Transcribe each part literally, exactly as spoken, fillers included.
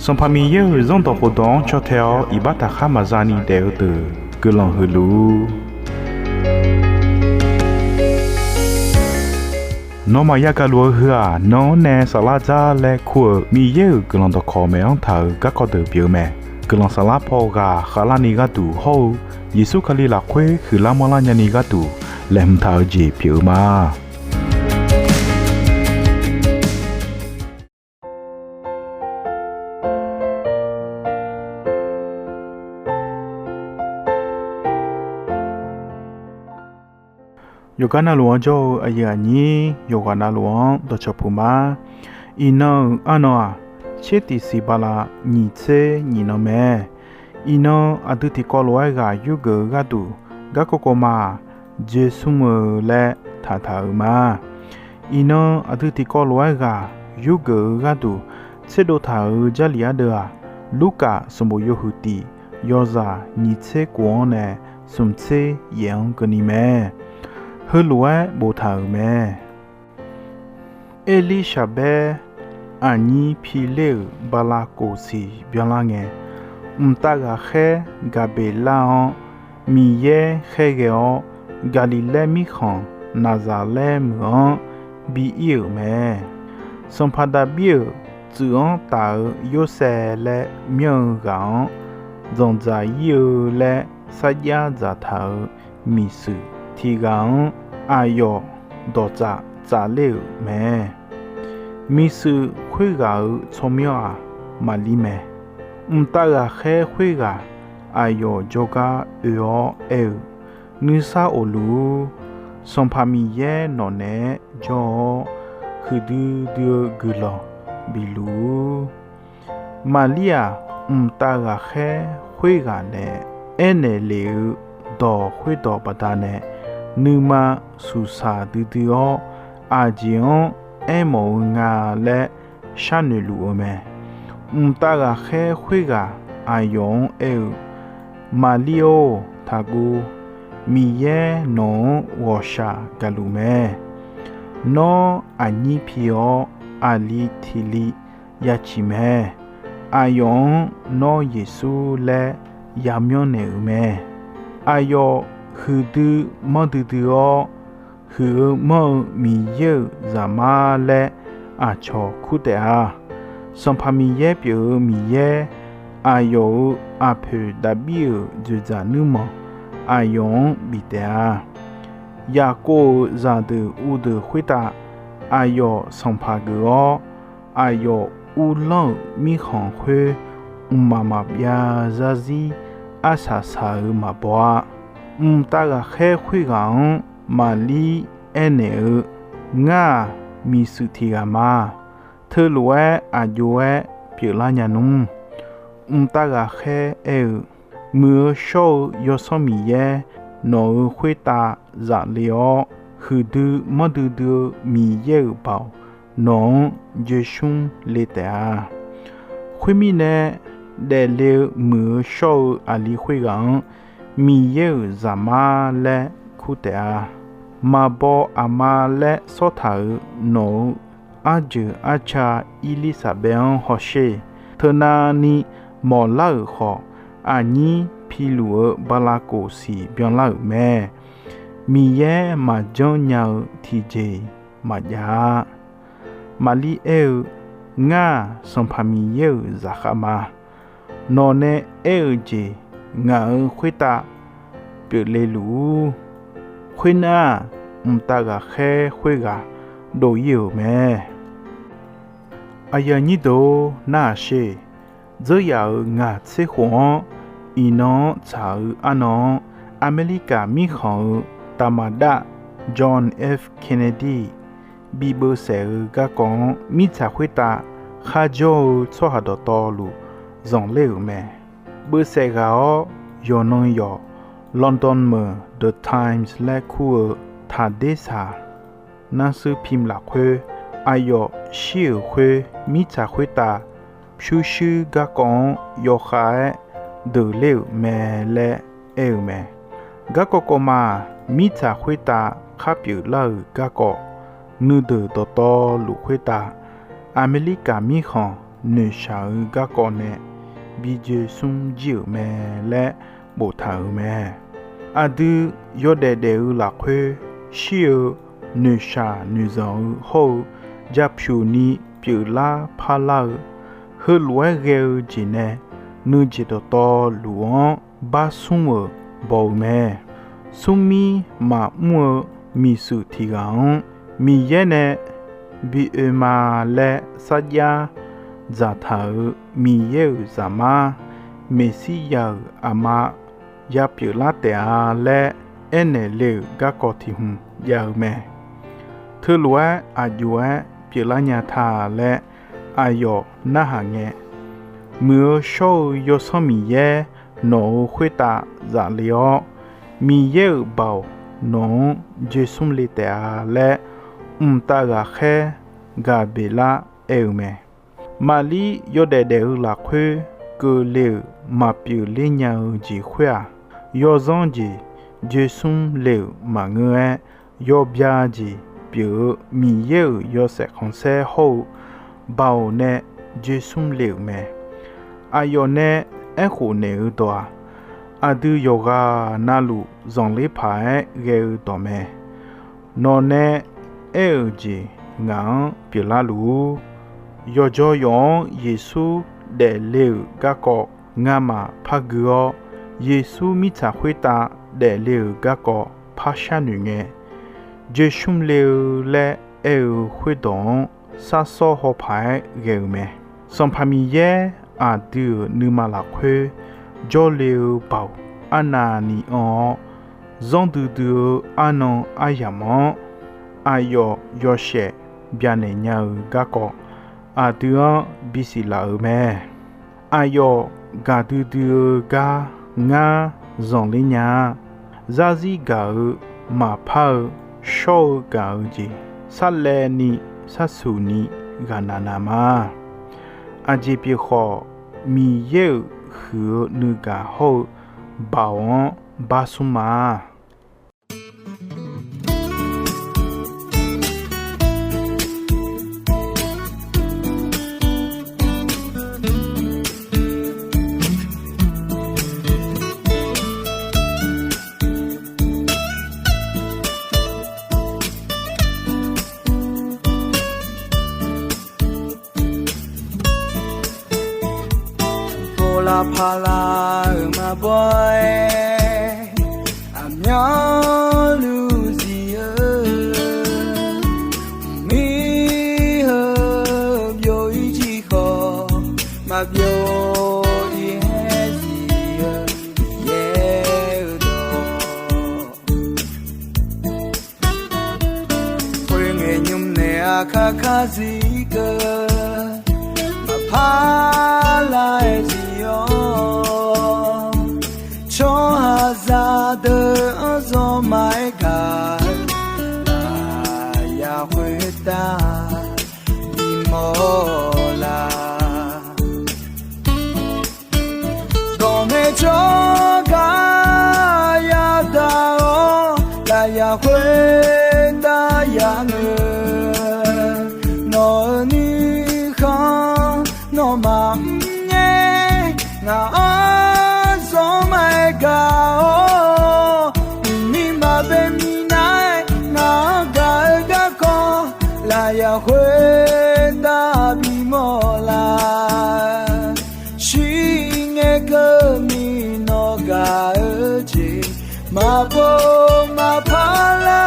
Sanqpaq Miqyaer-euq Zanrdawq khofdawq-anr caw tae-awr iqbax taqkhar maqza ni daef-eu deuq guiqlanq huiq luf-ur. Nawmaf yagaq luf-eu heu-aq, nan-anr nae saflar dzar laer kur-euq Miqyaer-euq guiqlanq dawqkawq maeq-anr taq-euq garkawv deuq pyeuf-eu mae. Guiqlanq saflar paw ghaq khavlarni gharduq hawr-eu Yeqsur Kali lafkhoer huiqlar manrlar nyani gharduq laeqhmq taq-eu jeq pyeuf-eu ma. Yawqgar navluf-anr jawr-eu aqyuif aqnyir yawqghaq navluf-anr dawqcawq puq ma. Iqnan-euq arnan-aq, tser tiqsiq bala nyiq tser nyiq nan mae. Iqnan aqdui tiqkawv lof-aer ghaq yurgeuf-eu gharduq, garkawv kawv ma-aq, dzoersmr-eu laer taqtaq-euq ma. Iqnan aqdui tiqkawv lof-aer ghaq yurgeuf-eu gharduq tserdov taq-euq Jarlif ardeuv-aq, Lurkaf sanqbof yawhuiq tiq yawzaq nyiq tser kof-anr nae smq tser yaef-anr keuvni mae. Heulof-aer boftaq-euq mae. Erlirshaqbaer aqnyir pi ler-euq bala kof siq byanlar ngae, mqtav ghaqkhaer Gaqbeqlar-anr Miqyaer khaerghae-awr, Gaqliqlaer mirkhanq Naqzaqlaer meuq-anr bi ir-euq mae. Sanqpaq Daqbir-euq tsuif-anr taf-eu Yorsaev laer myanr-eu ghaq-anr, zanqdzaq ir-eu laer sarjax dzaqtaq-euq miqshuif tiq ghaq-anr aqyawf dawqtsaf tsafler-euq mae. Miqshuif khoerghaq-euq tsawrmyanr-aq, Maqlir mae. Mqtav ghaqkhaer khoerghaq aqyawf jawrgar oe-awr aer-eu, Nuisar of luf-ur. Sanqpaq Miqyaer nawq naeq-aer jawr-awr, huiqdui dui-eu guiqlanq bif luf-ur. Maqlir-aq, mqtav ghaqkhaer khoerghaq nae aernaeq lef-eu dawq khoerdawq baqdanae, nuima suqsaq duidui-awr, aqjeq-anr aermawf-eu nga laer sharnoeq luf-eu mae. Mqtav ghaqkhaer khoerghaq aqyawf-anr aer-eu, Maqlir-or, taqguv. Miqyaer nawq-anr ghawqshaq gaqluf mae. Nawr aqnyir pi-awr, aqli tiq li ya ciq mae. Aqyawf-anr nawr Yeqsur laer yamyanr naeq-euq mae. Aqyawf huiqdui manrdui dui-awr, huiq-eu manr-eu Miqyaer-euq Zaqmar laer aqcawq kur taef-a. Sanqpaq Miqyaer pyeuf-eu Miqyaer, aqyawf-euq aqpoeq Daqbir-euq dzoeqdzaq nuirmanq aqyawf-anr bif taef-a. Yaqkov-euq zaqdeuq uvdeuq khoertav aqyawf sanqpaq geuf-awr, aqyawf uvlanr-euq mirkhanq khoer mqmaq maqbyav zarzir arsaq saq-euq maqbaw-a. Mqtav ghaqkhaer khoerghaq-anr Maqlir aernaeq-eu, Ngar-aq, miqshuif tiq ghaq ma. Teulof-aer aq jov-aer pyeuflar nya nmr. Mqtav ghaqkhaer aer-eu, Muiq-eu shawr-eu Yawsanr Miqyaer nawq-euq khoertav zaf le-awr, huiqdui manrdui dui-eu Miqyaer-euq baoq nawq-anr joesmr le taef-a. Khoermirnae, daefle-eu muiq-eu shawr-eu aqli khoerghaq-anr Miqyaer-euq Zaqmar laer kur taef-a. Maqbaw aqma laer sawrtaq-euq nawq-euq arjeuq arca Irlirsaqbaev-anr hawsher. Teunavni mawqlar-euq khawf, aqnyir piluf-eu bala kof siq byanlar-euq mae. Miqyaer maqjanr nya-eu tiqjeq-iq maqjav-a. Maqlir aer-eu, Ngar-aq, Sanqpaq Miqyaer-euq zaqkhav ma. Nawq nae aer-eu jeq ngaq-euq khoertav pyeufle luf-ur. Khoernar-aq, mqtav ghaqkhaer khoerghaq dov-ir-euq mae. Aqyuif aqnyir deuq-or, narhaq sher. Dzeur yaf-euq ngaq tser khof-anr, iqnan-anr tsaq-eu arnan-anr, Aqmeqlirkaf mirkhanq-euq taqmaqdav John F. Kennedy bi beuvsaef-eu garkawv-anr mirtsaq khoertav kharjawr-eu tsawrhaq dawqtawvluf zanqler-euq mae. Beuvsaef ghaq-awr, yawqnan yawq London meuq The Times laer kur-eu taqdersaq narsuir pim lafkhoer, aqyawf shir-euq khoer mirtsaq khoertav pyurshuir garkawv-anr yawkhav-aer deuqler-euq mae laer aer-eu mae. Garkawv kawv ma-aq, mirtsaq khoertav khar pyeuflar-euq garkawv nuideuq dawqtawvluf khoertav, Aqmeqlirkaf mirkhanq noeqshaq-eu garkawv nae bi joe smr jir-euq mae laer boftaq-euq mae. Aqdui yawdaef daef-eu lafkhoer shir-eu noeqshaq noeqzanq-eu hawr-eu japyuq ni pyeuflar parlar-eu, heulof-aer ghae-eu jeq nae nuijeq dawqtawvluf-anr bar smr-euq baw-eu mae. Smrmir maqmr-eu miqshuif tiq ghaq-anr Miqyaer nae bi oe ma laer sarjax dzaqtaq-euq Miqyaer-euq Zaqmar, Meqsirya-euq aqma ya pyeuflar taef-a laer aernaeq le-euq garkawv tiq hmq jav-eu mae. Teulof-aer aqjox-aer pyeuflar nya ta laer aqyawf narhaq ngae, Muiq-eu shawr-eu Yawsanr Miqyaer nawq-euq khoertav zaf le-awr, Miqyaer-euq baoq nawq-anr joe smr le taef-a laer, mqtav ghaqkhaer Gaqbeqlar aer-eu mae. Maqlir yawdaef daef-eu lafkhoer keuvle-euq maqpyeuf ler nya-eu jeq khoer-aq, yawzanr jeq joe smr le-euq maqngeur-aer, yawbya jeq pyeuf-eu Miqyaer-euq yawshaef khanqsaer hawr-eu baoq nae joe smr le-euq mae. Aqyawf nae aerkhof naeq-eu dawq-aq, aqdui yawqghaq navluf zanqler paq-aer ghae-eu dawq mae. Nawqnae aer-euq jeq ngaq-anr pyeuflar luf-ur. Yawqjawr yawf-anr Yeqsur daefle-euq garkawv ngamaf par gui-awr, Yeqsur mirtsaq khoertav daefle-euq garkawv par sharnoeq ngae, joe smr le-eu laer aer-eu khoerdawq-anr sharsawr haw paq-aer ghae-euq mae. Sanqpaq Miqyaer aqdui-euq nuima lafkhoer jawrle-eu baoq arnavni anr-awr, zanr duidui-eu arnan aryamq-anr aqyawf yawshaef byanaeq nya-eu garkawv aqdui-anr bisiq laf-euq mae. Aqyawf gaqdui dui-eu gar ngar zanqler nya-a. Zarzir gaq-eu maqpar-eu shawr-eu gaq-eu jeq sarlaevni sharsuq ni ghaqnaq naq ma. Aqjeq pyeuf khawf, Miqyaer-euq huiq-eu nuigaq hawr-eu baoq-anr bar smr ma. Pov lavpaq lar-euq maqbaw-aer, aqmyanluf zif-eu, mir heu byov-ir jir khawf, maqbyov-ir-aer zif-eu Miqyaer-eu dawq. Khoerngae nymr nae aqkar kar zir keuv, maqpar lar-aer zir-awr, tsawrhaqzaq deuq-anr zawr ma-aer gaq-eu, lafyaq khoertav bimawr la. Dawqmaeq tsawrgaq yadaq-awr, lafyaq khoertav yanoeq, nawq-euq nuikhanr nawmaf mrngae, ngaq-anr zawr ma-aer gaq-awr, uqmir maqbae minav-aer ngaq-anr gaq-eu garkawv, lafyaq khoertav bimawr la. Shirngae keuvni nawq gaq-eu jeq maqpov maqpar lar.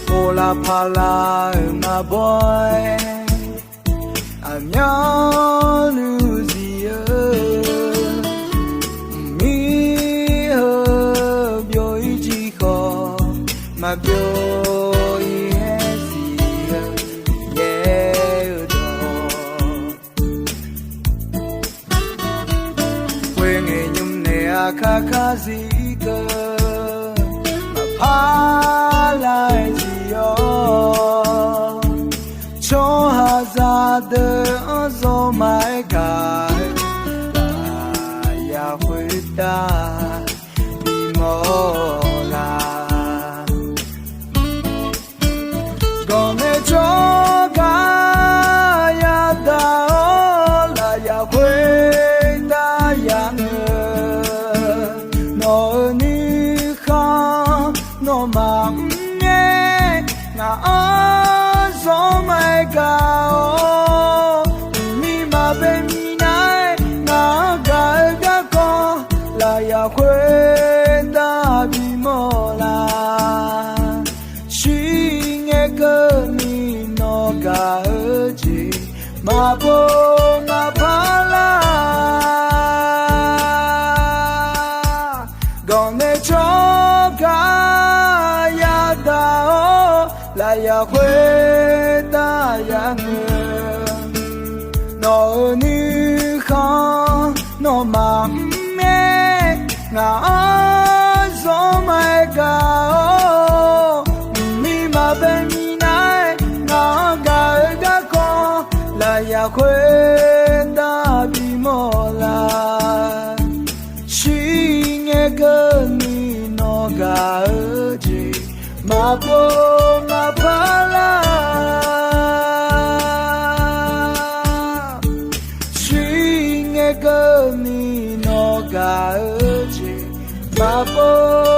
Pov lavpaq lar-euq maqbaw-aer, aqmyanluf zif-eu Kakazif keuv maqpar lar-aer zif-awr, tsawrhaqzaq deuq-anr zawmar-aer gaq-eu lafyaq khoertav bimawr-awq la. Ganqnaeq tsawrgaq yadaq-awr, lafyaq khoertav yamr-eu nawq-euq nuikhanr nawmaf mr ngae, ngaq-anr zawmar-aer gaq-awr, mqmir maqbae minav-aer ngaq-anr gaq-eu garkawv lafyaq khoertav bimawr-awq la. Shirngae keuvni nawq gaq-eu jeq maqpov maqpar lar. Ganqnaeq tsawrgaq yadaq-awr, lafyaq khoertav yamr-eu nawq-euq nuikhanr nawmaf mr ngae, ngaq-anr zawmar-aer gaq-awr, mqmir maqbae minav-aer ngaq-anr gaq-eu garkawv lafyaq khoertav bimawr-awq la. Shirngae keuvni nawq gaq-eu jeq maqpov maqpar lar. Shirngae keuvni nawq gaq-eu jeq maqpov